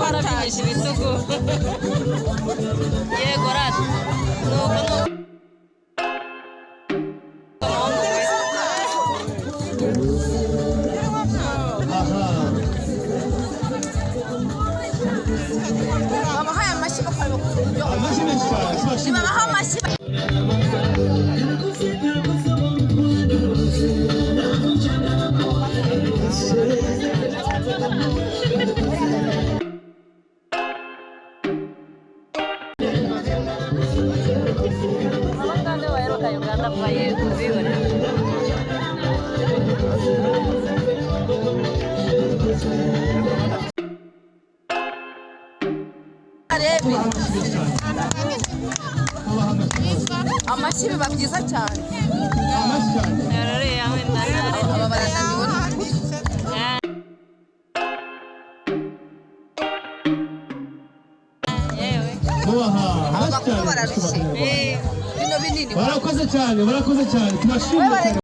Barabyinisha ibitugu. Yego rata, nuko nuko umuhungu mwiza. Aha. Babahaye amashyi, bakareba uburyo. Amashyi menshi cyane, tubashimire. Babaha amashyi. Abagande baheruka Uganda vuba, yego bibona. Arebe. Tubaha amashyi rwose. Amashyi biba byiza cyane. Amashyi cyane. Yaroreye hamwe na Aba barananiwe n'ukuri. Yewe. Mubaha amashyi Abakuru cyane. bararushye. Eh. Bino binini. Barakoze cyane, barakoze cyane, tubashimire cyane.